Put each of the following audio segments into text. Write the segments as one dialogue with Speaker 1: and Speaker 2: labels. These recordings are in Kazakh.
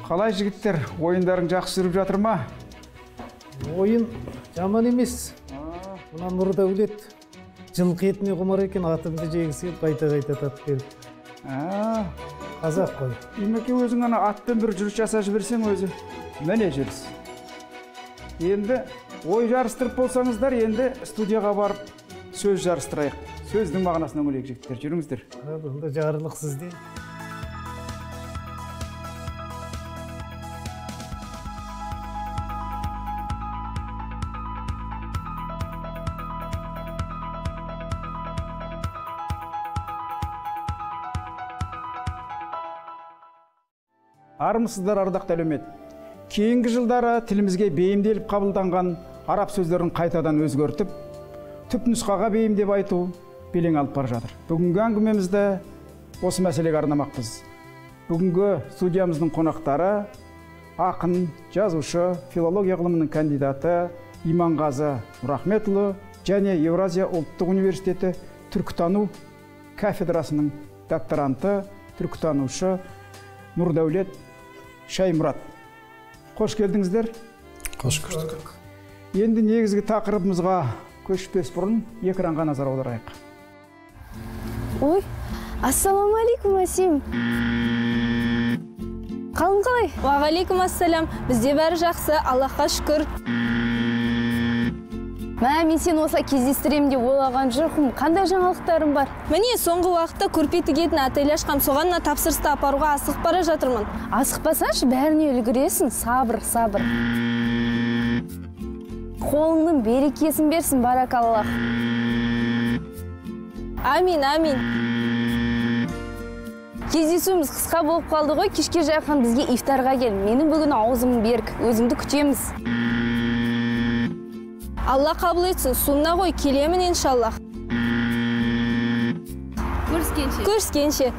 Speaker 1: Қалай жігіттер, ойындарың жақсы жүріп жатыр ма?
Speaker 2: Ойын жаман емес. Мына Нұрдәулет жылқы етіне құмар екен, атымды жегісі келіп қайта-қайта татып келіп. Қазақ қой.
Speaker 1: Имеке, өзің ана атпен бір жүріс жасап жіберсең өзі. Міне жүріс. Енді ой жарыстырып болсаңыздар, енді студияға барып сөз жарыстырайық. Сөздің мағынасына үңілейік, жігіттер, жүріңіздер.
Speaker 2: Бұнда жарылық сізде.
Speaker 1: Армысыздар, ардақты әлеумет. Кейінгі жылдары тілімізге бейімделіп қабылданған араб сөздерін қайтадан өзгертіп, түп нұсқаға бейімдеп айту белең алып бара жатыр. Бүгінгі әңгімемізді осы мәселеге арнамақпыз. Бүгінгі студиямыздың қонақтары ақын, жазушы, филология ғылымының кандидаты Иманғазы Нұрахметұлы және Еуразия ұлттық университеті түркітану кафедрасының докторанты, түркітанушы Нұрдәулет Шаймұрат. Қош келдіңіздер.
Speaker 3: Қош көрдік.
Speaker 1: Енді негізгі тақырыбымызға көшпес бұрын экранға назар аударайық.
Speaker 4: Ой, ассалаумағалейкум, Әсем. Қалың қалай?
Speaker 5: Уағалейкум ассалам. Бізде бәрі жақсы, Аллахқа шүкір.
Speaker 4: Мә, мен сені осылай кездестірем деп ойлаған жоқпын. Қандай жаңалықтарым бар?
Speaker 5: Міне, соңғы уақытта көрпе тігетін ателье ашқам, соған мына тапсырысты апаруға асығып бара жатырмын.
Speaker 4: Асықпасаңшы, бәріне үлгересің. Сабыр, сабыр. Қолыңның берекесін берсін, баракаллах.
Speaker 5: Амин, амин.
Speaker 4: Кездесуіміз қысқа болып қалды ғой, кешке жақын бізге ифтарға кел. Менің бүгін аузым берік, өзіңді күтеміз.
Speaker 5: Алла қабыл етсін, сунна ғой, келемін иншаллах.
Speaker 4: Көріскенше.
Speaker 5: Көріскенше.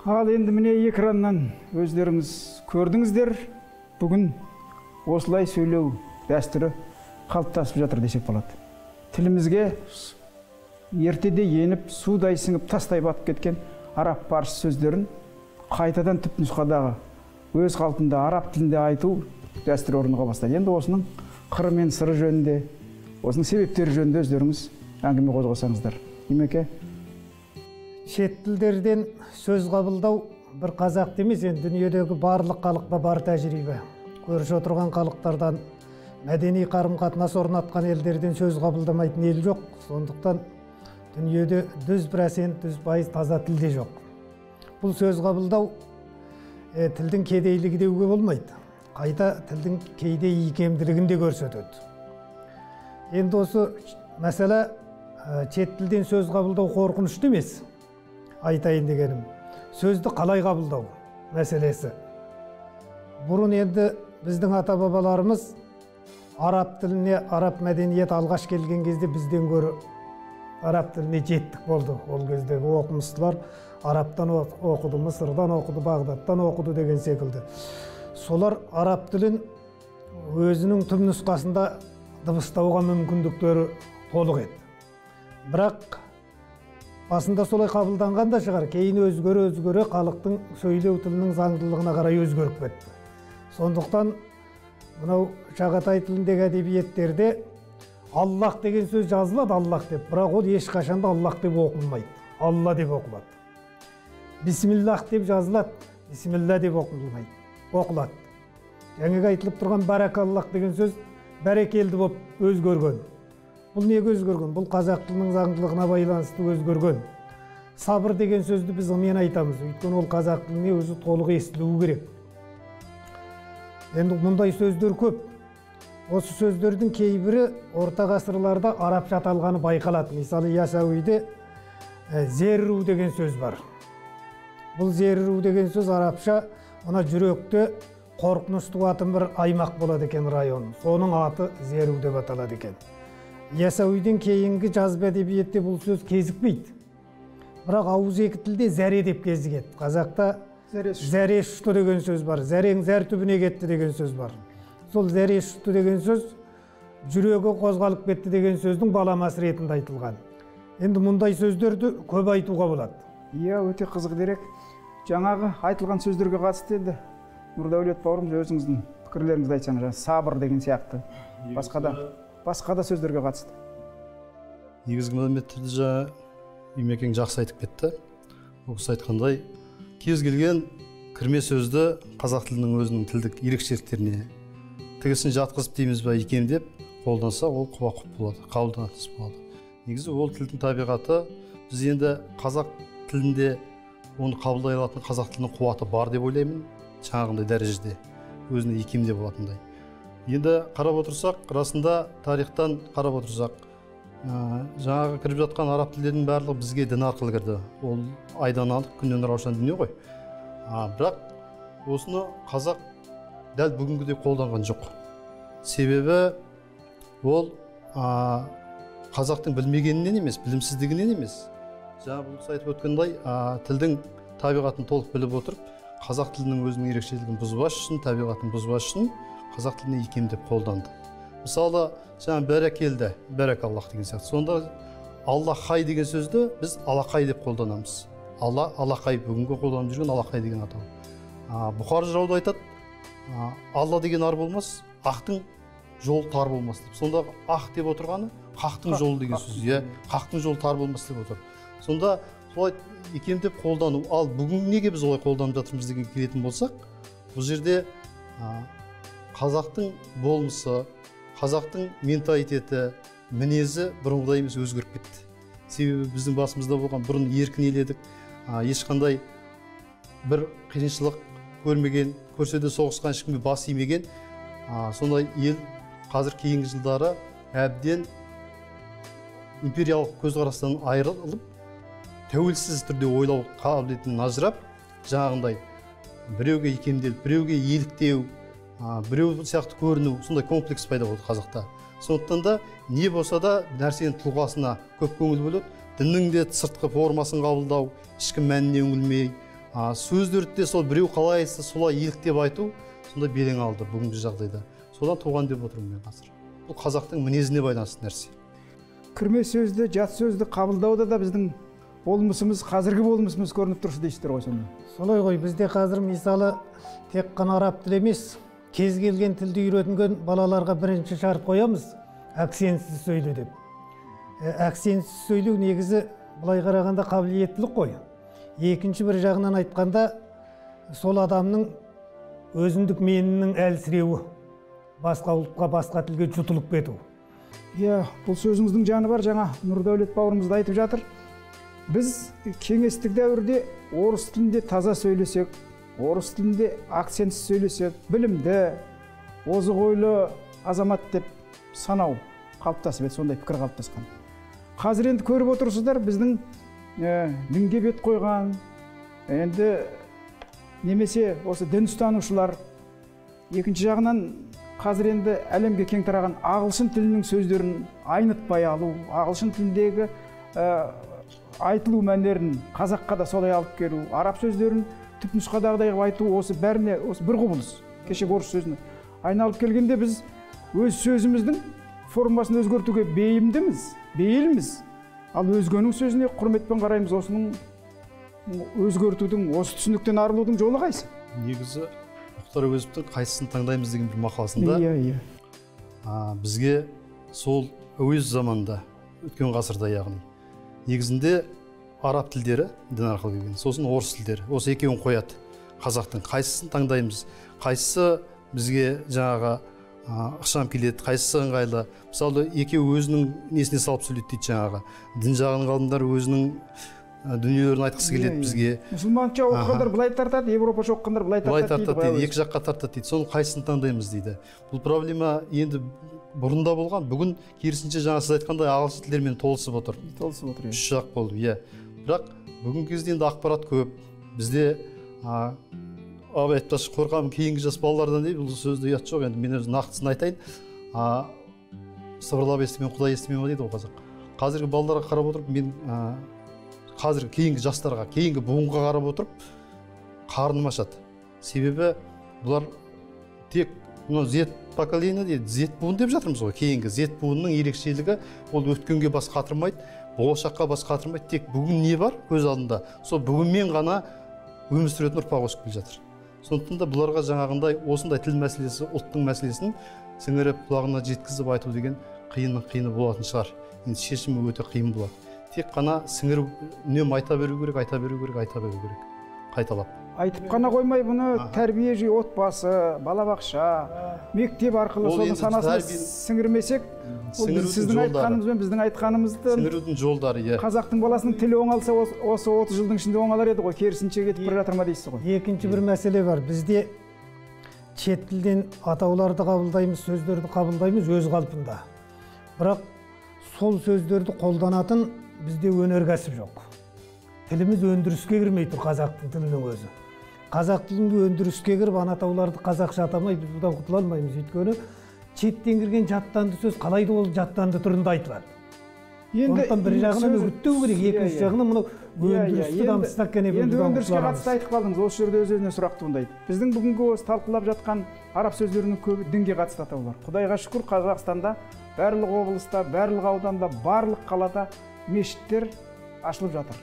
Speaker 1: Ал енді міне экраннан өздеріңіз көрдіңіздер. Бүгін осылай сөйлеу дәстүрі қалыптасып жатыр десек болады. Тілімізге ертеде еніп, судай сіңіп, тастай батып кеткен араб парсы сөздерін қайтадан түп нұсқадағы өз қалпында араб тілінде айту дәстүрі орныға бастады. Енді осының қыры мен сыры жөнінде, осының себептері жөнінде өздеріңіз әңгіме қозғасаңыздар. Имеке?
Speaker 2: Шет тілдерден сөз қабылдау бір қазақты емес, енді дүниедегі барлық халықта бар тәжірибе. Көрші отырған халықтардан, мәдени қарым-қатынас орнатқан елдерден сөз қабылдамайтын ел жоқ. Сондықтан дүниеде 100%, 100% таза тіл де жоқ. Бұл сөз қабылдау тілдің кедейлігі деуге болмайды. Қайта тілдің кейде икемділігін де көрсетеді. Енді осы мәселе шет тілден сөз қабылдау қорқынышты емес. Айтайын дегенім, сөзді қалай қабылдау мәселесі. Бұрын енді біздің ата-бабаларымыз араб тіліне, араб мәдениеті алғаш келген кезде бізден гөрі араб тіліне жеттік болды. Ол кездегі оқымыстылар арабтан оқыды, Мысырдан оқыды, Бағдаттан оқыды деген секілді. Солар араб тілін өзінің түп нұсқасында дыбыстауға мүмкіндіктері толық еді. Бірақ басында солай қабылданған да шығар, кейін өзгере-өзгере халықтың сөйлеу тілінің заңдылығына қарай өзгеріп кетті. Сондықтан мынау шағатай тіліндегі әдебиеттерде Аллах деген сөз жазылады, Аллах деп, бірақ ол ешқашан да Аллах деп оқылмайды, Алла деп оқылады. Бисмиллах деп жазылады, Бисмилла деп оқылмайды, оқылады. Жаңағы айтылып тұрған баракаллах деген сөз бәрекелді болып өзгерген. Бұл неге өзгерген? Бұл қазақ тілінің заңдылығына байланысты өзгерген. Сабыр деген сөзді біз ымен айтамыз, өйткені ол қазақ тіліне өзі толық естілуі керек. Енді мұндай сөздер көп. Осы сөздердің кейбірі орта ғасырларда арабша аталғаны байқалады. Мысалы, Ясауиде зерру деген сөз бар. Бұл зерру деген сөз арабша мына жүректе қорқыныш туатын бір аймақ болады екен, район. Соның аты зерру деп аталады екен. Ясауиден кейінгі жазба әдебиетте бұл сөз кезікпейді. Бірақ ауызекі тілде зәре деп кезігеді. Қазақта зәре ұшты деген сөз бар, зәрең зәр түбіне кетті деген сөз бар. Сол зәре ұшты деген сөз жүрегі қозғалып кетті деген сөздің баламасы ретінде айтылған. Енді мұндай сөздерді көп айтуға болады.
Speaker 1: Иә, өте қызық дерек. Жаңағы айтылған сөздерге қатысты енді Нұрдәулет бауырым, өзіңіздің пікірлеріңізді айтсаңыз, жаңа сабыр деген сияқты, басқа да сөздерге қатысты.
Speaker 3: Негізгі мәліметтерді жаңа Имекең жақсы айтып кетті. Ол кісі айтқандай, кез келген кірме сөзді қазақ тілінің өзінің тілдік ерекшеліктеріне тігісін жатқызып дейміз ба икемдеп қолданса, ол құба-құп болады, қабылданатын болады. Негізі ол тілдің табиғаты, біз енді қазақ тілінде оны қабылдай алатын қазақ тілінің қуаты бар деп ойлаймын, жаңағындай дәрежеде өзіне икемдеп алатындай. Енді қарап отырсақ, расында тарихтан қарап отырсақ, жаңағы кіріп жатқан араб тілдерінің барлығы бізге дін арқылы кірді. Ол айдан анық, күннен раушан дүние ғой. Бірақ осыны қазақ дәл бүгінгідей қолданған жоқ. Себебі ол қазақтың білмегенінен емес, білімсіздігінен емес. Жаңа бұл кісі айтып өткендей, тілдің табиғатын толық біліп отырып, қазақ тілінің өзінің ерекшелігін бұзбас үшін, табиғатын бұзбас үшін қазақ тіліне икемдеп қолданды. Мысалы, жаңа бәрекелді, бәрекаллах деген сияқты. Сонда Аллахай деген сөзді біз алақай деп қолданамыз. Алла, алақай, бүгінгі қолданып жүрген алақай деген атау. Бұхар жырау да айтады, Алла деген ар болмас, ақтың жолы тар болмас деп. Сонда ақ деп отырғаны қақтың жолы деген сөз, иә, қақтың жолы тар болмас деп отыр. Сонда солай икемдеп қолдану. Ал бүгін неге біз олай қолданып жатырмыз деген келетін болсақ, бұл жерде қазақтың болмысы, қазақтың менталитеті, мінезі бұрынғыдай емес, өзгеріп кетті. Себебі біздің басымызда болған бұрын еркін ел едік, ешқандай бір қиыншылық көрмеген, көрсе де соғысқан, ешкімге бас имеген, сондай ел қазір кейінгі жылдары әбден империялық көзқарастан айырылып, тәуелсіз түрде ойлау қабілетінен ажырап, жаңағындай біреуге икемделіп, біреуге еліктеу, біреу сияқты көріну, сондай комплекс пайда болды қазақта. Сондықтан да не болса да нәрсенің тұлғасына көп көңіл бөледі, діннің де сыртқы формасын қабылдау, ішкі мәніне үңілмей, сөздерді де сол біреу қалай айтса солай еліктеп айту, сондай белең алды бүгінгі жағдайда. Содан туған деп отырмын мен қазір. Бұл қазақтың мінезіне байланысты нәрсе.
Speaker 1: Кірме сөзді, жат сөзді қабылдауда да біздің болмысымыз, қазіргі болмысымыз көрініп тұрсы дейсіздер ғой сонда.
Speaker 2: Солай ғой, бізде қазір мысалы тек қана араб тілі емес, кез келген тілді үйренген балаларға бірінші шарт қоямыз, акцентсіз сөйле деп. Акцентсіз сөйлеу негізі былай қарағанда қабілеттілік қой. Екінші бір жағынан айтқанда, сол адамның өзіндік менінің әлсіреуі, басқа ұлтқа, басқа тілге жұтылып кету.
Speaker 1: Иә, бұл сөзіңіздің жаны бар, жаңа Нұрдәулет бауырымыз да айтып жатыр. Біз кеңестік дәуірде орыс тілінде таза сөйлесек, орыс тілінде акцентсіз сөйлесек, білімді, озық ойлы азамат деп санау қалыптасып еді, сондай пікір қалыптасқан. Қазір енді көріп отырсыздар, біздің дінге бет қойған, енді немесе осы дін ұстанушылар, екінші жағынан қазір енді әлемге кең тараған ағылшын тілінің сөздерін айнытпай алу, ағылшын тіліндегі айтылу мәнерін қазаққа да солай алып келу, араб сөздерін түпнұсқадағыдай қылып айту, осы бәріне осы бір құбылыс. Кешегі орыс сөзіне айналып келгенде біз өз сөзіміздің формасын өзгертуге бейімдіміз, бейілміз. Ал өзгенің сөзіне құрметпен қараймыз. Осының өзгертудің, осы түсініктен арылудың жолы қайсы?
Speaker 3: Негізі Мұхтар Әуезовтің қайсысын таңдаймыз деген бір мақаласында бізге сол Әуезов заманында, өткен ғасырда, яғни негізінде араб тілдері дін арқылы келген, сосын орыс тілдері, осы екеуін қояды. Қазақтың қайсысын таңдаймыз, қайсысы бізге жаңағы ықшам келеді, қайсысы ыңғайлы. Мысалы, екеуі өзінің несіне салып сөйлейді дейді жаңағы. Дін жағының ғалымдары өзінің дүниелерін айтқысы келеді бізге.
Speaker 1: Мұсылманша оқығандар былай тартады, европаша оқығандар былай тартады
Speaker 3: дейді, екі жаққа тартады дейді. Соның қайсысын таңдаймыз дейді. Бұл проблема енді бұрында болған, бүгін керісінше жаңа сіз айтқандай ағылшын тілдермен толысып отыр.
Speaker 1: Толысып отыр,
Speaker 3: үш жақ болды, иә. Бірақ бүгінгі кезде енді ақпарат көп. Бізде абай айтпақшы, қорқамын кейінгі жас балалардан дейді, бұл сөзде ұят жоқ, енді мен өзім нақтысын айтайын. Сыбырлап естімен, құдай естімен ма дейді ғой қазақ. Қазіргі балаларға қарап отырып, мен қазіргі кейінгі жастарға, кейінгі буынға қарап отырып, қарным ашады. Себебі бұлар тек мынау Z поколение дейді, Z буын деп жатырмыз ғой, кейінгі Z буынның ерекшелігі ол өткенге бас қатырмайды, болашаққа бас қатырмайды, тек бүгін не бар көз алдында, сол бүгінмен ғана өмір сүретін ұрпақ өсіп келе жатыр. Сондықтан да бұларға жаңағындай осындай тіл мәселесі, ұлттың мәселесін сіңіріп, құлағына жеткізіп айту деген қиынның қиыны болатын шығар. Енді шешімі өте қиын болады. Тек қана сіңіріп, үнемі айта беру керек, айта беру керек, айта беру керек. Қайталап.
Speaker 1: Айтып қана қоймай, бұны тәрбие жүйе, отбасы, балабақша, мектеп арқылы соның санасына сіңірмесек, ол сіздің айтқаныңыз бен біздің айтқанымызды
Speaker 3: сіңірудің жолдары, иә.
Speaker 1: Қазақтың баласының тілі оңалса, осы 30 жылдың ішінде оңалар еді ғой, керісінше кетіп бара жатыр ма дейсіз ғой.
Speaker 2: Екінші бір мәселе бар. Бізде шет тілден атауларды қабылдаймыз, сөздерді қабылдаймыз өз қалпында. Бірақ сол сөздерді қолданатын бізде өнеркәсіп жоқ. Тіліміз өндіріске кірмей тұр, қазақтың тілінің өзі. Қазақ тілінде өндіріске кіріп, ана атауларды қазақша атамай біз бұдан құтыла алмаймыз. Өйткені шеттен кірген жаттанды сөз қалай да ол жаттанды түрінде айтылады. Сондықтан бір жағынан үгіттеу керек, екінші жағынан мынау өндірісті дамытсақ қана біз
Speaker 1: енді өндіріске қатысты айтып қалдыңыз, осы жерде өз өзіне сұрақ туындайды. Біздің бүгінгі осы талқылап жатқан араб сөздерінің көбі дінге қатысты атаулар. Құдайға шүкір, Қазақстанда барлық облыста, барлық ауданда, барлық қалада мешіттер ашылып жатыр.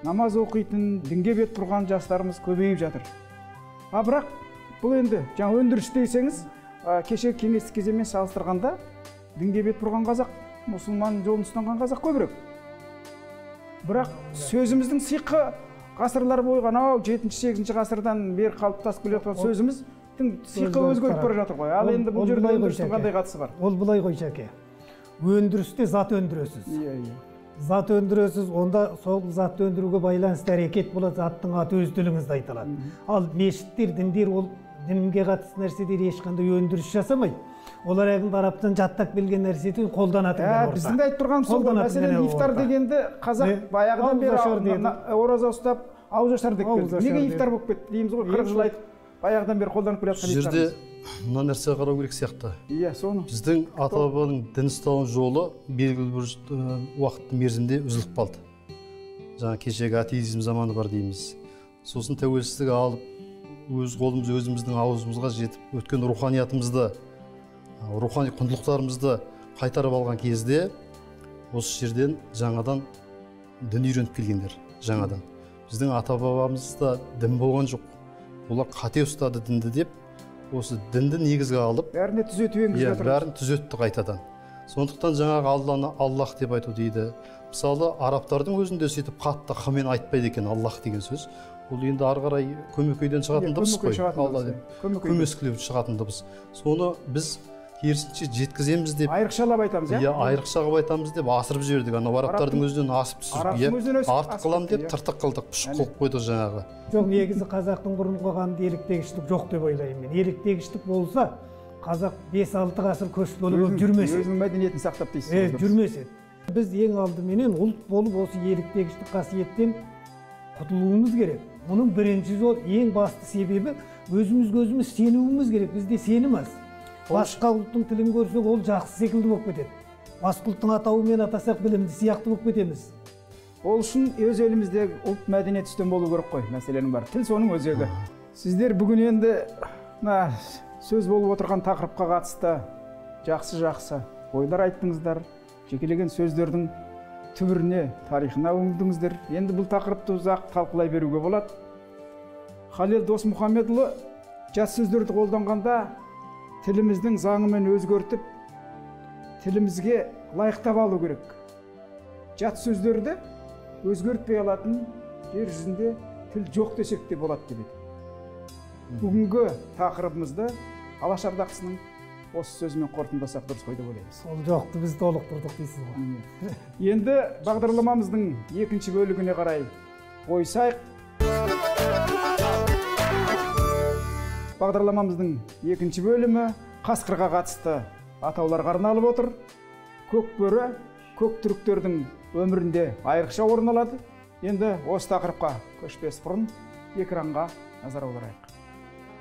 Speaker 1: Намаз оқитын, дінге бет бұрған жастарымыз көбейіп жатыр. А бірақ бұл енді жаңа өндіріс десеңіз, кеше кеңестік кезеңмен салыстырғанда дінге бет бұрған қазақ, мұсылман жолын ұстанған қазақ көбірек. Бірақ сөзіміздің сиқы ғасырлар бойы анау 7-8 ғасырдан бері қалыптасып келе жатқан сөзіміздің сиқы өзгеріп бара жатыр ғой. Ал енді бұл жерде өндірістің қандай қатысы бар?
Speaker 2: Ол былай ғой, Жәке. Өндірісте зат өндіресіз.
Speaker 1: Иә, иә.
Speaker 2: Зат өндіресіз, онда сол затты өндіруге байланысты әрекет болады, заттың аты өз тіліңізде айтылады. Ал мешіттер, діндер, ол дінге қатысты нәрселер ешқандай өндіріс жасамайды. Олар әлгі арабтан жаттап білген нәрсені қолданатын орта.
Speaker 1: Біздің де айтып тұрғанымыз сол. Мәселен, ифтар дегенді қазақ баяғыдан бері ораза ұстап, ауыз ашар деп келді. Неге ифтар болып кетті дейміз ғой, 40 жыл айтып, баяғыдан бері қолданып келе жатқан ифтарымыз.
Speaker 3: Бұл жерде мына нәрсеге қарау керек сияқты.
Speaker 1: Иә, соны.
Speaker 3: Біздің ата-бабаның дін ұстау жолы белгілі бір уақытты мерзімде үзіліп қалды. Жаңа кешегі атеизм заманы бар дейміз. Сосын тәуелсіздік алып, өз қолымыз өзіміздің аузымызға жетіп, өткен руханиятымызды, рухани құндылықтарымызды қайтарып алған кезде осы жерден жаңадан дін үйреніп келгендер, жаңадан. Біздің ата-бабамызда дін болған жоқ. Олар қате ұстады дінді деп, осы дінді негізге алып,
Speaker 1: бәріне түзету енгізіп жатыр.
Speaker 3: Бәрін түзетті қайтадан. Сондықтан жаңағы Алланы Аллах деп айту дейді. Мысалы, арабтардың өзінде сөйтіп қатты қымен айтпайды екен Аллах деген сөз. Ол енді ары қарай көмекейден шығатын дыбыс қой. Алла деп. Көмескілеп шығатын дыбыс. Соны біз керісінше жеткіземіз деп
Speaker 1: айрықшалап айтамыз,
Speaker 3: иә? Айрықша қылып айтамыз деп асырып жібердік. Анау арабтардың өзінен асып түсірдік, артық қыламын деп тыртық қылдық, пұшық қылып қойдық жаңағы.
Speaker 2: Жоқ, негізі қазақтың бұрын қоғамында еліктегіштік жоқ деп ойлаймын мен. Еліктегіштік болса, қазақ 5-6 ғасыр көшпелі болып жүрмес еді.
Speaker 1: Өзінің мәдениетін сақтап дейсіз.
Speaker 2: Жүрмес еді. Біз ең алдыменен ұлт болып осы еліктегіштік қасиеттен құтылуымыз керек. Мұның бірінші жол, ең басты себебі өзімізге өзіміз сенуіміз керек. Бізде сенім аз. Басқа ұлттың тілін көрсек, ол жақсы секілді болып кетеді. Басқа ұлттың атауымен атасақ, білімді сияқты болып кетеміз.
Speaker 1: Ол үшін өз еліміздегі ұлт мәдениет үстем болу керек қой, мәселенің бәрі. Тіл соның өзегі. Сіздер бүгін енді мына сөз болып отырған тақырыпқа қатысты жақсы-жақсы ойлар айттыңыздар, жекелеген сөздердің түбіріне, тарихына үңілдіңіздер. Енді бұл тақырыпты ұзақ талқылай беруге болады. Халел Досмұхамедұлы жас сөздерді қолданғанда тіліміздің заңымен өзгертіп, тілімізге лайықтап алу керек. Жат сөздерді өзгертпей алатын жер жүзінде тіл жоқ десек те болады деп еді. Бүгінгі тақырыбымызды Алаш ардақтысының осы сөзімен қорытындасақ дұрыс қой деп ойлаймыз.
Speaker 2: Ол жоқты біз толықтырдық дейсіз ғой.
Speaker 1: Енді бағдарламамыздың екінші бөлігіне қарай ойсайық. Бағдарламамыздың екінші бөлімі қасқырға қатысты атауларға арналып отыр. Көк бөрі көк түріктердің өмірінде айрықша орын алады. Енді осы тақырыпқа көшпес бұрын экранға назар аударайық.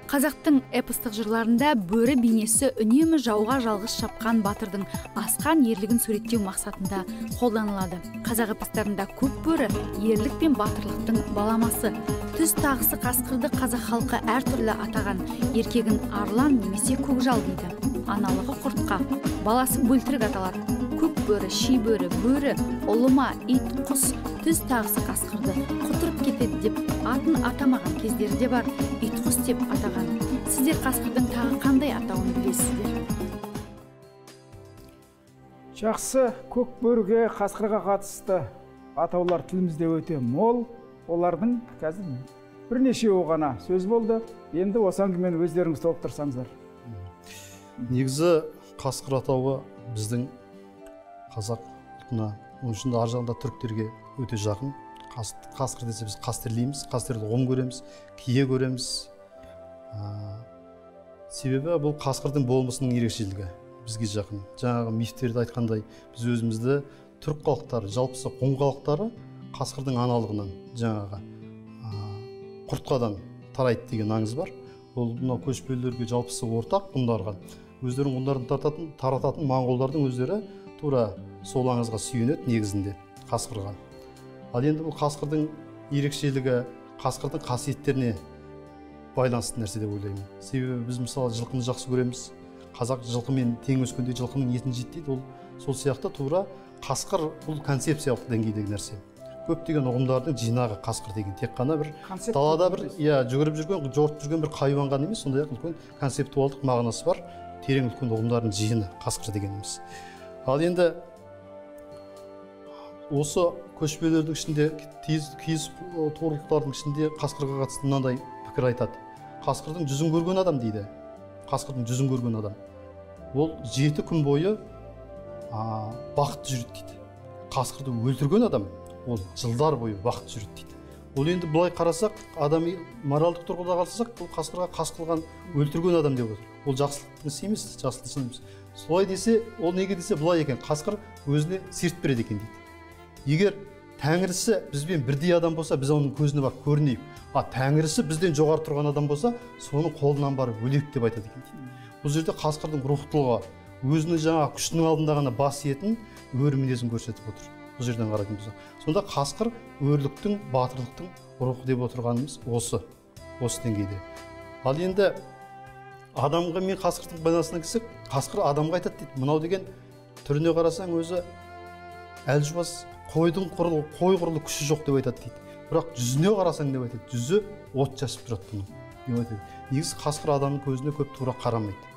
Speaker 6: Қазақтың эпостық жырларында бөрі бейнесі үнемі жауға жалғыз шапқан батырдың асқан ерлігін суреттеу мақсатында қолданылады. Қазақ эпостарында көк бөрі ерлік пен батырлықтың баламасы. Түз тағысы қасқырды қазақ халқы әртүрлі атаған. Еркегін арлан немесе көкжал дейді. Аналығы құртқа, баласы бөлтірік аталады. Көк бөрі, ши бөрі, бөрі, ұлыма, ит, құс, түз тағысы қасқырды құтырып кетеді деп атын атамаған кездері де бар, ит құс деп атаған. Сіздер қасқырдың тағы қандай атауын білесіздер?
Speaker 1: Жақсы, көк бөріге, қасқырға қатысты атаулар тілімізде өте мол. Олардың қазір бірнешеуі ғана сөз болды. Енді осы әңгімені өздеріңіз толықтырсаңыздар.
Speaker 3: Негізі қасқыр атауы біздің қазақ ұлтына, оның ішінде ар жағында түріктерге өте жақын. Қасқыр десе біз қастерлейміз, қастерлі ұғым көреміз, кие көреміз. Себебі бұл қасқырдың болмысының ерекшелігі бізге жақын. Жаңағы мифтерде айтқандай, біз өзімізді түрік халықтары, жалпысы ғұн халықтары қасқырдың аналығынан, жаңағы құртқадан тарайды деген аңыз бар. Ол мынау көшпелілерге жалпысы ортақ ғұндарға. Өздерінің ғұндарын тарататын моңғолдардың өздері тура сол аңызға сүйенеді негізінде қасқырға. Ал енді бұл қасқырдың ерекшелігі, қасқырдың қасиеттеріне байланысты нәрсе деп ойлаймын. Себебі біз мысалы жылқыны жақсы көреміз. Қазақ жылқымен тең өскенде жылқының етін жейді дейді. Ол сол сияқты тура қасқыр бұл концепциялық деңгейдегі нәрсе. Көптеген ұғымдардың жинағы қасқыр деген тек қана бір далада бір жүгіріп жүрген, жортып жүрген бір хайуан ғана емес, сондай-ақ үлкен концептуалдық мағынасы бар, терең үлкен ұғымдардың жиыны қасқыр дегеніміз. Ал енді осы көшпелердің ішінде, киіз торғылықтардың ішінде қасқырға қатысты мынандай пікір айтады. Қасқырдың жүзін көрген адам дейді. Қасқырдың жүзін көрген адам. Ол 7 күн бойы бақытты жүреді дейді. Қасқырды өлтірген адам ол жылдар бойы бақытты жүреді дейді. Ол енді былай қарасақ, адами моральдық тұрғыда қарасақ, бұл қасқырға қас қылған, өлтірген адам деп отыр. Ол жақсылықтың ісі емес, жақсылық ісі емес. Солай десе, ол неге десе былай екен, қасқыр өзіне серт береді екен дейді. Егер тәңірісі бізбен бірдей адам болса, біз оның көзіне барып көрінейік. А тәңірісі бізден жоғары тұрған адам болса, соның қолынан барып өлейік деп айтады екен дейді. Бұл жерде қасқырдың рухтылығы, өзінің жаңа күшінің алдында ғана бас иетін өр мінезін көрсетіп отыр. Бұл жерден қарайтын болсақ. Сонда қасқыр өрліктің, батырлықтың рухы деп отырғанымыз осы деңгейде. Ал енді адамға мен қасқырдың байланысына келсек, қасқыр адамға айтады дейді. Мынау деген түріне қарасаң өзі әлжуаз, қой құрлы күші жоқ деп айтады дейді. Бірақ жүзіне қарасаң деп айтады, жүзі от шашып тұрады бұның деп айтады. Негізі қасқыр адамның көзіне көп тура қарамайды.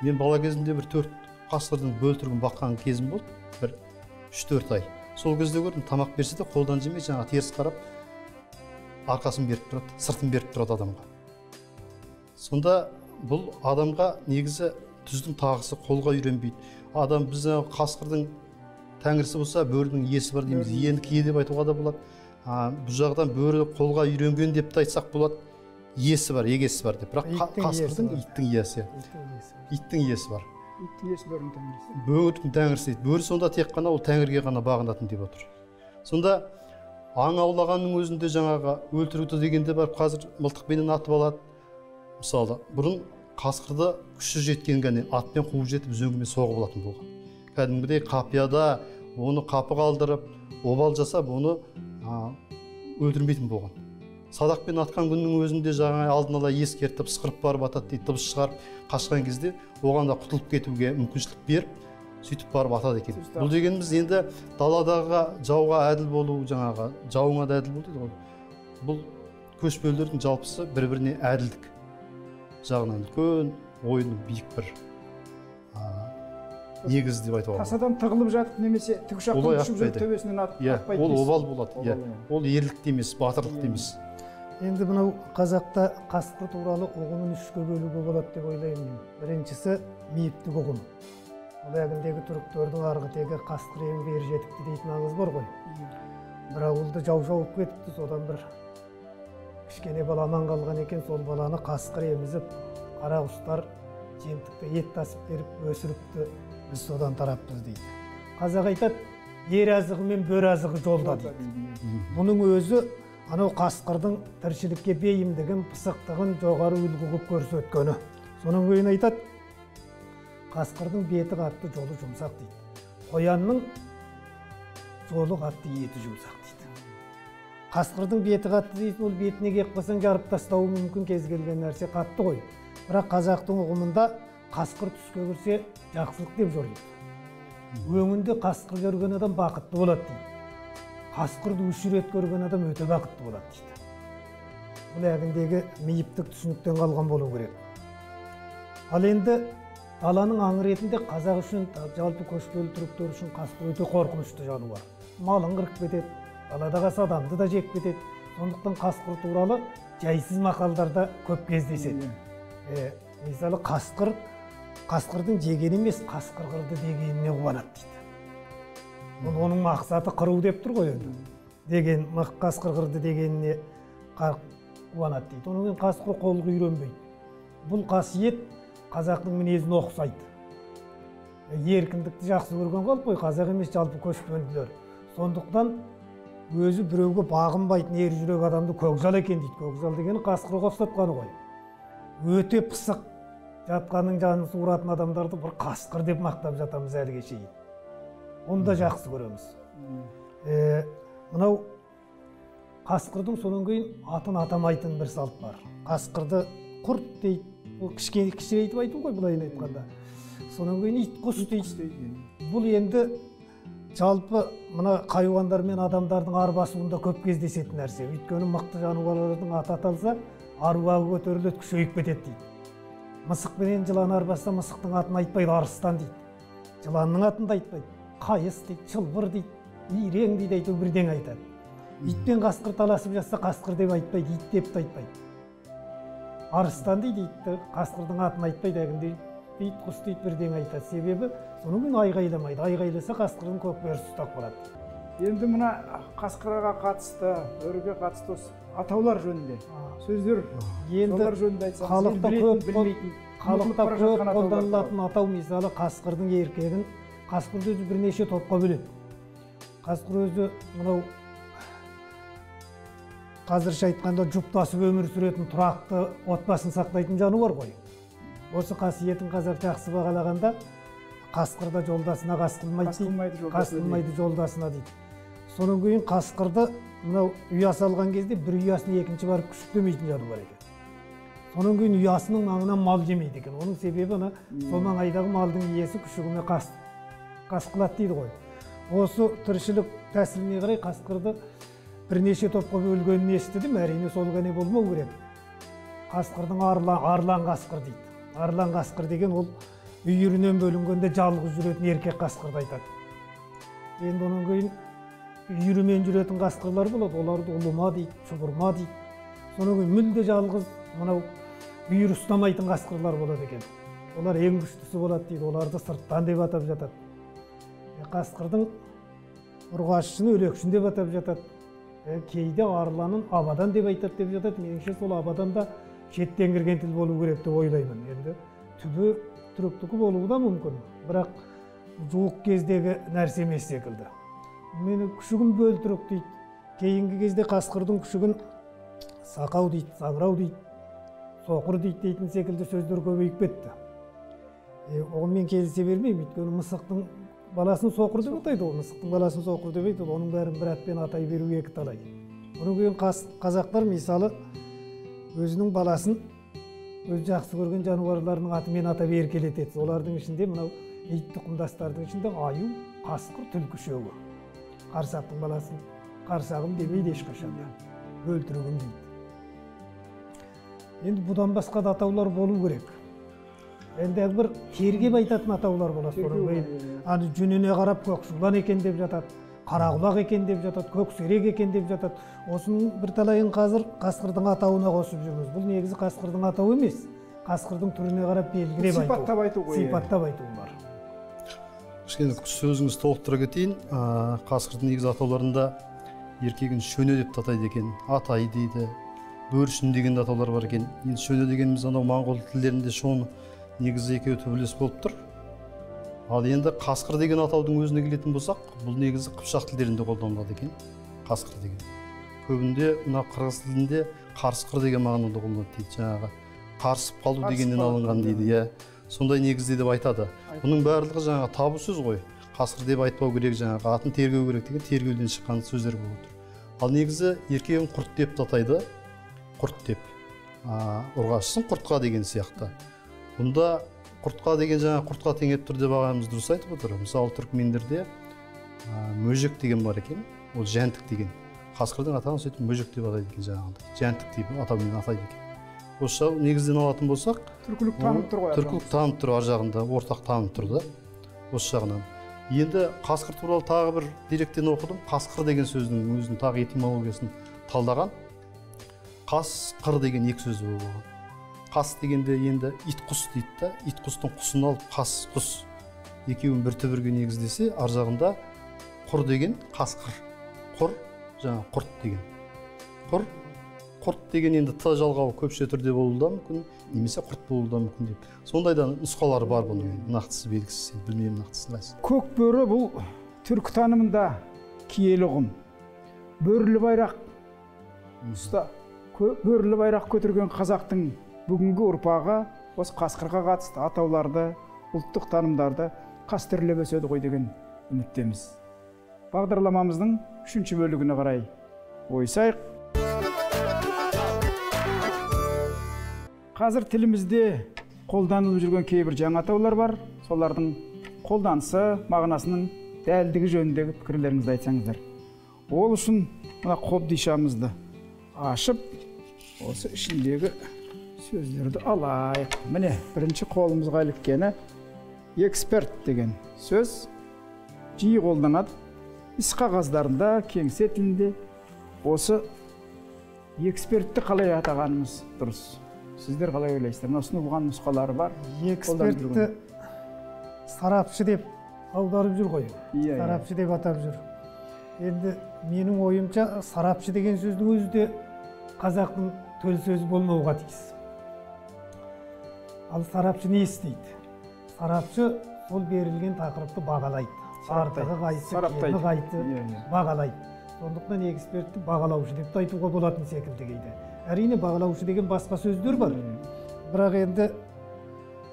Speaker 3: Мен бала кезімде бір 4 қасқырдың бөлтірігін баққан кезім болды, бір 3-4 ай. Сол кезде көрдім, тамақ берсе де қолдан жемей, жаңа теріс қарап, арқасын беріп тұрады, сыртын беріп тұрады адамға. Сонда бұл адамға негізі түздің тағысы қолға үйренбейді. Адам біз қасқырдың тәңірісі болса, бөрінің иесі бар дейміз, иені кие деп айтуға да болады. Бұл жағдан бөрі қолға үйренген деп те айтсақ болады, иесі бар, егесі бар деп. Бірақ қасқырдың иттің иесі. Иттің иесі бар.
Speaker 1: Иттің иесі бөрінің тәңірісі.
Speaker 3: Бөрінің тәңірісі дейді. Бөрі сонда тек қана ол тәңірге ғана бағынатын деп отыр. Сонда аң аулағанның өзінде жаңағы өлтіруді дегенде барып қазір мылтықпенен атып алады. Мысалы, бұрын қасқырды күші жеткен ғана атпен қуып жетіп үзеңгімен соғып алатын болған. Кәдімгідей қапияда оны қапы қалдырып, обал жасап, оны өлтірмейтін болған. Садақпен атқан күннің өзінде жаңа алдын ала ескертіп, ысқырып барып атады дейді, дыбыс шығарып қашқан кезде оған да құтылып кетуге мүмкіншілік беріп, сөйтіп барып атады екен. Бұл дегеніміз енді даладағы жауға әділ болу, жаңағы жауыңа да әділ бол дейді ғой. Бұл көшпелілердің жалпысы бір-біріне әділдік жағынан үлкен ойының биік бір негіз деп айтуға болады.
Speaker 1: Тасадан тығылып жатып немесе тікұшақтан ұшып жүріп төбесінен атпайды.
Speaker 3: Ол обал болады. Ол ерлік те емес, батырлық те емес.
Speaker 2: Енді мынау қазақта қасқыр туралы ұғымын үшке бөлуге болады деп ойлаймын мен. Біріншісі мифтік ұғым. Ол әлгіндегі түріктердің арғы тегі қасқыр емге ер жетіпті дейтін аңыз бар ғой. Бір ауылды жау шауып кетіпті, содан бір кішкене бала аман қалған екен, сол баланы қасқыр емізіп, қара құстар жемтікті ет тасып беріп өсіріпті, біз содан тараппыз дейді. Қазақ айтады, ер азығы мен бөрі азығы жолда дейді. Бұның өзі анау қасқырдың тіршілікке бейімдігін, пысықтығын жоғары үлгі қылып көрсеткені. Соның кейін айтады, қасқырдың беті қатты, жолы жұмсақ дейді. Қоянның жолы қатты, еті жұмсақ дейді. Қасқырдың беті қатты дейді, ол бетіне кеп қалсаң жарып тастауы мүмкін, кез келген нәрсе қатты ғой. Бірақ қазақтың ұғымында қасқыр түске кірсе жақсылық деп жориды. Өңінде қасқыр көрген адам бақытты болады дейді. Қасқырды 3 рет көрген адам өте бақытты болады дейді. Бұл әлгіндегі мейіптік түсініктен қалған болу керек. Ал енді даланың аңы ретінде қазақ үшін, жалпы көшпелі түріктер үшін қасқыр өте қорқынышты жануар. Малын қырып кетеді, далада қалса адамды да жеп кетеді. Сондықтан қасқыр туралы жайсыз мақалдарда көп кездеседі. Мысалы, қасқырдың жегені емес, қасқыр қырды дегеніне қуанады дейді. Оның мақсаты қыру деп тұр ғой енді. Деген қасқыр қырды дегеніне қуанады дейді. Онан кейін қасқыр қолға үйренбейді. Бұл қасиет қазақтың мінезін ұқсайды. Еркіндікті жақсы көрген халық қой, қазақ емес, жалпы көшпенділер. Сондықтан өзі біреуге бағынбайтын ер жүрек адамды көкжал екен дейді. Көкжал дегені қасқырға ұқсатқаны ғой. Өте пысық, жатқанның жанын суыратын адамдарды бір қасқыр деп мақтап жатамыз әліге шейін. Оны да жақсы көреміз. Мынау қасқырдың сонан кейін атын атамайтын бір салт бар. Қасқырды құрт дейді. Ол кішірейтіп айту ғой былайын айтқанда. Сонан кейін ит құс дейді. Бұл енді жалпы мына хайуандар мен адамдардың арбасуында көп кездесетін нәрсе. Өйткені мықты жануарлардың аты аталса, аруағы көтеріледі, күшейіп кетеді дейді. Мысық пенен жылан арбасса, мысықтың атын айтпайды, арыстан дейді. Жыланның атын да айтпайды. Қайыс дейді, шылбыр дейді, ирең дейді, әйтеуір бірдеңе айтады. Ит пен қасқыр таласып жатса, қасқыр деп айтпайды, ит деп те айтпайды. Арыстан дейді, итті, қасқырдың атын айтпайды, әлгіндей ит құс дейді, бірдеңе айтады. Себебі соның кейін айғайламайды. Айғайласа қасқырдың көкбөрісі ұстап қалады.
Speaker 1: Енді мына қасқырға қатысты, бөріге қатысты атаулар жөнінде сөздер,
Speaker 2: енді
Speaker 1: жөнінде айтсаңыз,
Speaker 2: халықта көп білмейтін, халықта көп қолданылатын атау, мысалы, қасқырдың еркегін, қасқырды өзі бірнеше топқа бөледі. Қасқыр өзі мынау қазірше айтқанда жұптасып өмір сүретін, тұрақты отбасын сақтайтын жануар ғой. Осы қасиетін қазақ жақсы бағалағанда қасқыр да жолдасына қас қылмайды, қас қылмайды жолдасына дейді. Сонан кейін қасқырды мынау ұя салған кезде бір ұясын екінші барып күшіктемейтін жануар екен. Сонан кейін ұясының маңынан мал жемейді екен. Оның себебі ана сол маңайдағы малдың иесі күшігіме қас қылады дейді ғой. Осы тіршілік тәсіліне қарай қасқырды бірнеше топқа бөлгенін естідім. Әрине сол ғана болмау керек. Қасқырдың арлан қасқыр дейді. Арлан қасқыр деген ол үйірінен бөлінгенде жалғыз жүретін еркек қасқырды айтады. Енді онан кейін үйірімен жүретін қасқырлар болады. Оларды ұлыма дейді, шұбырма дейді. Сонан кейін мүлде жалғыз мынау үйір ұстамайтын қасқырлар болады екен. Олар ең күштісі болады дейді. Оларды сырттан деп атап жатады. Қасқырдың ұрғашысын өлекшін деп атап жатады. Кейде арланын абадан деп айтады деп жатады. Меніңше сол абадан да шеттен кірген тіл болу керек деп ойлаймын. Енді түбі түріктікі болуы да мүмкін, бірақ жуық кездегі нәрсе емес секілді. Мені күшігін бөлтірік дейді. Кейінгі кезде қасқырдың күшігін сақау дейді, саңырау дейді, соқыр дейді дейтін секілді сөздер көбейіп кетті. Оған мен келісе бермеймін, өйткені мысықтың баласын соқыр деп атайды ғой, мысықтың баласын соқыр деп айтады, оның бәрін бір атпен атай беру екі талай. Одан кейін қазақтар мысалы өзінің баласын өз жақсы көрген жануарларының атымен атап еркелетеді. Олардың ішінде мынау ит тұқымдастардың ішінде аю, қасқыр, түлкі үшеуі. Қарсақтың баласын қарсағым демейді ешқашан да, бөлтірігім дейді. Енді бұдан басқа да атаулар болу керек. Енді бір тергеп айтатын атаулар болады. Аны жүніне қарап көкшулан екен деп жатады, қарақұлақ екен деп жатады, көксерек екен деп жатады. Осының бірталайын қазір қасқырдың атауына қосып жүрміз. Бұл негізі қасқырдың атауы емес, қасқырдың түріне қарап белгілеп айту.
Speaker 1: Сипаттап айту ғой.
Speaker 2: Сипаттап айту бар.
Speaker 3: Кішкене сөзіңізді толықтыра кетейін. Қасқырдың негізі атауларында еркегін шөне деп атайды екен, атай дейді, бөршін деген атаулар бар екен. Енді шөне дегеніміз анау моңғол тілдерінде шон негізі екеуі түбірлес болып тұр. Ал енді қасқыр деген атаудың өзіне келетін болсақ, бұл негізі қыпшақ тілдерінде қолданылады екен. Қасқыр деген. Көбінде мына қырғыз тілінде қарысқыр деген мағынада қолданылады дейді. Жаңағы қарысып қалу дегеннен алынған дейді, иә. Сондай негізде деп айтады. Бұның барлығы жаңағы табу сөз ғой. Қасқыр деп айтпау керек, жаңағы атын тергеу керек деген тергеуден шыққан сөздер болып отыр. Ал негізі еркегін құрт деп атайды, құрт деп. Ұрғашысын құртқа деген сияқты. Бұнда Құртқа деген жаңа құртқа теңеп тұр деп ағамыз дұрыс айтып отыр. Мысалы, түркмендерде мөжек деген бар екен, ол жәнтік деген. Қасқырдың атауын сөйтіп мөжек деп атайды екен, жаңағындай. Жәнтік деп атаумен атайды екен. Осы негізден алатын болсақ,
Speaker 1: түркілік танып тұр ғой.
Speaker 3: Түркілік танып тұр, ар жағында ортақ танып тұр да. Осы жағынан. Енді қасқыр туралы тағы бір деректен оқыдым. Қасқыр деген сөздің өзінің тағы этимологиясын талдаған. Қасқыр деген екі сөз болған. Қас дегенде енді ит құс дейді да, ит құстың құсын алып қас құс екеуін бір түбірге негіздесе, ар жағында құр деген қасқыр, құр жаңа құрт деген. Құр, құрт деген енді т жалғауы көпше түрде болуы да мүмкін, немесе құрт болуы да мүмкін деп. Сондай да нұсқалары бар бұның, нақтысы белгісіз, білмеймін нақтысы қайсы.
Speaker 1: Көк бөрі бұл түркі танымында киелі ұғым. Бөрілі байрақ ұста, бөрілі байрақ көтерген қазақтың бүгінгі ұрпағы осы қасқырға қатысты атауларды, ұлттық танымдарды қастерлеп өседі ғой деген үміттеміз. Бағдарламамыздың үшінші бөлігіне қарай ойысайық. Қазір тілімізде қолданылып жүрген кейбір жаңа атаулар бар. Солардың қолданысы, мағынасының дәлдігі жөніндегі пікірлеріңізді айтсаңыздар. Ол үшін мына қобдишамызды ашып, осы ішіндегі сөздерді алайық. Міне, бірінші қолымызға іліккені эксперт деген сөз жиі қолданады. Іс қағаздарында, кеңсе тілінде осы экспертті қалай атағанымыз дұрыс. Сіздер қалай ойлайсыздар? Мына ұсынылған нұсқалары бар.
Speaker 2: Экспертті сарапшы деп аударып жүр ғой. Сарапшы деп атап жүр. Енді менің ойымша, сарапшы деген сөздің өзі де қазақтың төл сөзі болмауға тиіс. Ал сарапшы не істейді? Сарапшы сол берілген тақырыпты бағалайды. Артығы қайсы, кемі қайсы бағалайды. Сондықтан экспертті бағалаушы деп те айтуға болатын секілді кейде. Әрине, бағалаушы деген басқа сөздер бар. Бірақ енді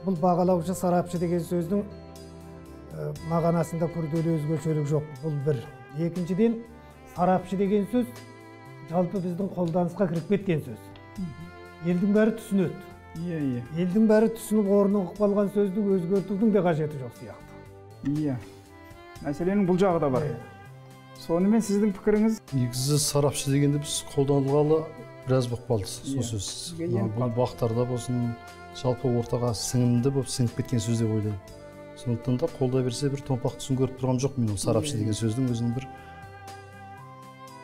Speaker 2: бұл бағалаушы, сарапшы деген сөздің мағынасында күрделі өзгешелік жоқ. Бұл бір. Екіншіден, сарапшы деген сөз жалпы біздің қолданысқа кіріп кеткен сөз. Елдің бәрі түсінеді. Елдің бәрі түсініп орнығып қалған сөзді өзгертудің де қажеті жоқ сияқты.
Speaker 1: Иә. Мәселенің бұл жағы да бар. Сонымен сіздің пікіріңіз?
Speaker 3: Негізі сарапшы дегенде біз қолданылғалы біраз болып қалды сол сөз. Бұл бақтарда болсын, жалпы ортаға сіңімді болып сіңіп кеткен сөз деп ойлаймын. Сондықтан да қолдай берсе бір томпақ түсін көріп тұрған жоқ мен ол сарапшы деген сөздің өзінің бір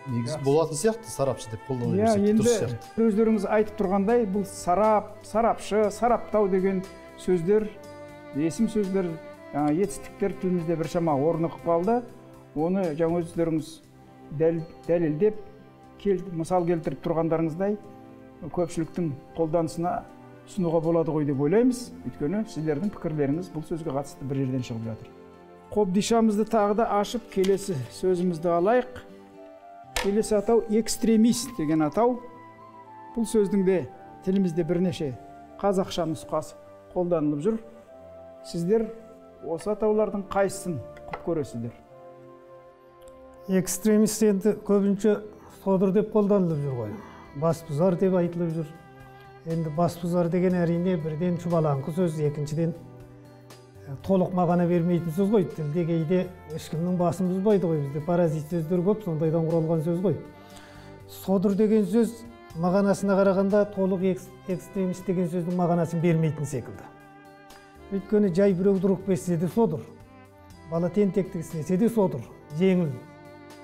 Speaker 3: негізі болатын сияқты, сарапшы деп қолдана берсек дұрыс сияқты.
Speaker 1: Өздеріңіз айтып тұрғандай, бұл сарап, сарапшы, сараптау деген сөздер, есім сөздер, етістіктер тілімізде біршама орнығып қалды. Оны жаңа өздеріңіз дәлелдеп, мысал келтіріп тұрғандарыңыздай көпшіліктің қолданысына ұсынуға болады ғой деп ойлаймыз. Өйткені сіздердің пікірлеріңіз бұл сөзге қатысты бір жерден шығып жатыр. Қобдишамызды тағы да ашып, келесі сөзімізді алайық. Келесі атау экстремист деген атау. Бұл сөздің де тілімізде бірнеше қазақша нұсқасы қолданылып жүр. Сіздер осы атаулардың қайсысын құп көресіздер?
Speaker 2: Экстремист енді көбінше содыр деп қолданылып жүр ғой. Басбұзар деп айтылып жүр. Енді басбұзар деген әрине бірден шұбалаңқы сөз, екіншіден толық мағына бермейтін сөз ғой. Тілде кейде ешкімнің басын бұзбайды ғой, бізде паразит сөздер көп, сондайдан құралған сөз ғой. Содыр деген сөз мағынасына қарағанда толық экстремист деген сөздің мағынасын бермейтін секілді. Өйткені жай біреу ұрып кетсе де содыр, бала тентектік істесе де содыр, жеңіл.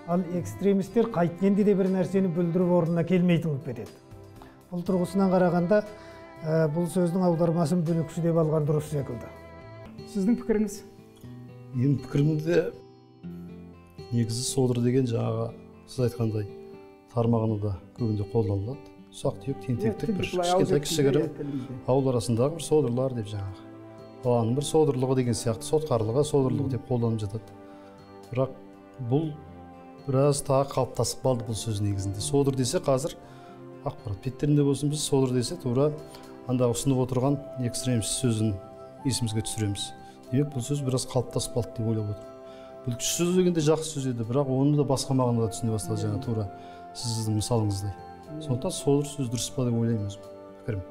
Speaker 2: Ал экстремистер қайткенде де бір нәрсені бүлдіріп орнына келмейтін болып кетеді. Бұл тұрғысынан қарағанда бұл сөздің аудармасын бүлікші деп алған дұрыс секілді.
Speaker 1: Сіздің пікіріңіз?
Speaker 3: Менің пікірімде негізі содыр деген жаңағы сіз айтқандай тар мағынада көбінде қолданылады. Ұсақ түйек тентектік бір кішкентай кішігірім ауыл арасындағы бір содырлар деп жаңағы. Баланың бір содырлығы деген сияқты, сотқарлығы, содырлығы деп қолданып жатады. Бірақ бұл біраз тағы қалыптасып қалды бұл сөз негізінде. Содыр десе қазір ақпарат беттерінде болсын, біз содыр десе тура андағы ұсынып отырған экстремист сөзін есімізге түсіреміз. Демек бұл сөз біраз қалыптасып қалды деп ойлап отырмын. Бүлікші сөз дегенде жақсы сөз еді, бірақ оны да басқа мағынада түсіне бастады жаңа тура сіздің мысалыңыздай. Сондықтан содыр сөз дұрыс па деп ойлаймын өзім, пікірім.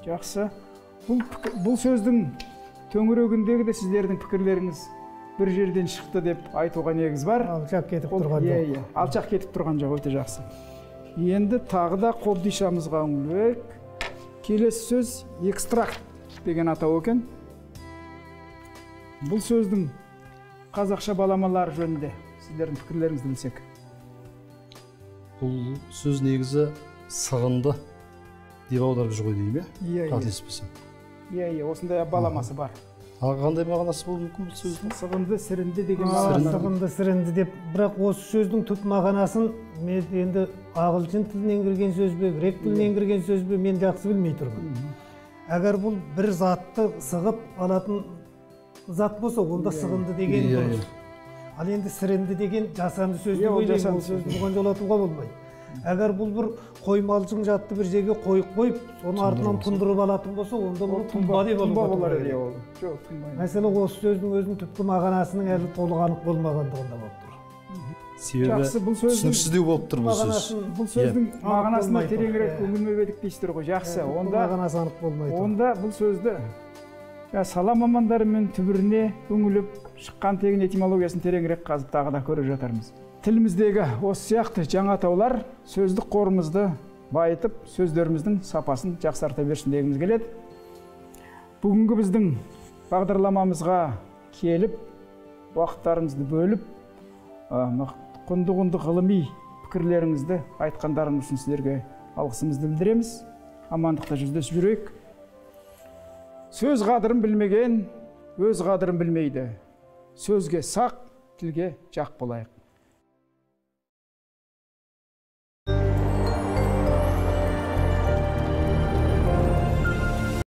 Speaker 1: Жақсы. Бұл сөздің Төңірегіндегі де сіздердің пікірлеріңіз бір жерден шықты деп айтуға негіз бар.
Speaker 2: Алшақ кетіп тұрған жоқ.
Speaker 1: Иә, алшақ кетіп тұрған жоқ, өте жақсы. Енді тағы да қобдишамызға үңілейік. Келесі сөз экстракт деген атау екен. Бұл сөздің қазақша баламалары жөнінде сіздердің пікірлеріңізді білсек.
Speaker 3: Бұл сөз негізі сығынды деп аударып жүр ғой деймін, иә? Қателеспесем.
Speaker 1: Иә, осындай баламасы бар.
Speaker 3: Ал қандай мағынасы болуы мүмкін бұл сөздің?
Speaker 1: Сығынды, сірінді деген
Speaker 2: мағынасы. Сығынды, сірінді деп, бірақ осы сөздің түп мағынасын мен енді ағылшын тілінен кірген сөз бе, грек тілінен кірген сөз бе, мен жақсы білмей тұрмын. Әгер бұл бір затты сығып алатын зат болса, онда сығынды деген дұрыс. Ал енді сірінді деген жасанды сөз деп ойлаймын, ол сөзді бұған жолатуға болмайды. Әгер бұл бір қоймалжың затты бір жерге қойып қойып, соның артынан тұндырып алатын болса, онда бұны тұнба деп алуға болады. Мәселе осы сөздің өзінің түпкі мағынасының әлі толық анық болмағандығында болып тұр.
Speaker 3: Себебі түсініксіздеу болып тұр бұл сөз.
Speaker 1: Бұл сөздің мағынасына тереңірек үңілмеп едік дейсіздер ғой. Жақсы, онда
Speaker 2: мағынасы анық болмайды.
Speaker 1: Онда бұл сөзді сала мамандарымен түбіріне үңіліп, шыққан тегін этимологиясын тереңірек қазып тағы да көріп жатармыз. Тіліміздегі осы сияқты жаңа атаулар сөздік қорымызды байытып, сөздеріміздің сапасын жақсарта берсін дегіміз келеді. Бүгінгі біздің бағдарламамызға келіп, уақыттарыңызды бөліп, құнды-құнды ғылыми пікірлеріңізді айтқандарыңыз үшін сіздерге алғысымызды білдіреміз. Амандықта жүздесіп жүрейік. Сөз қадірін білмеген, өз қадірін білмейді. Сөзге сақ, тілге жақ болайық.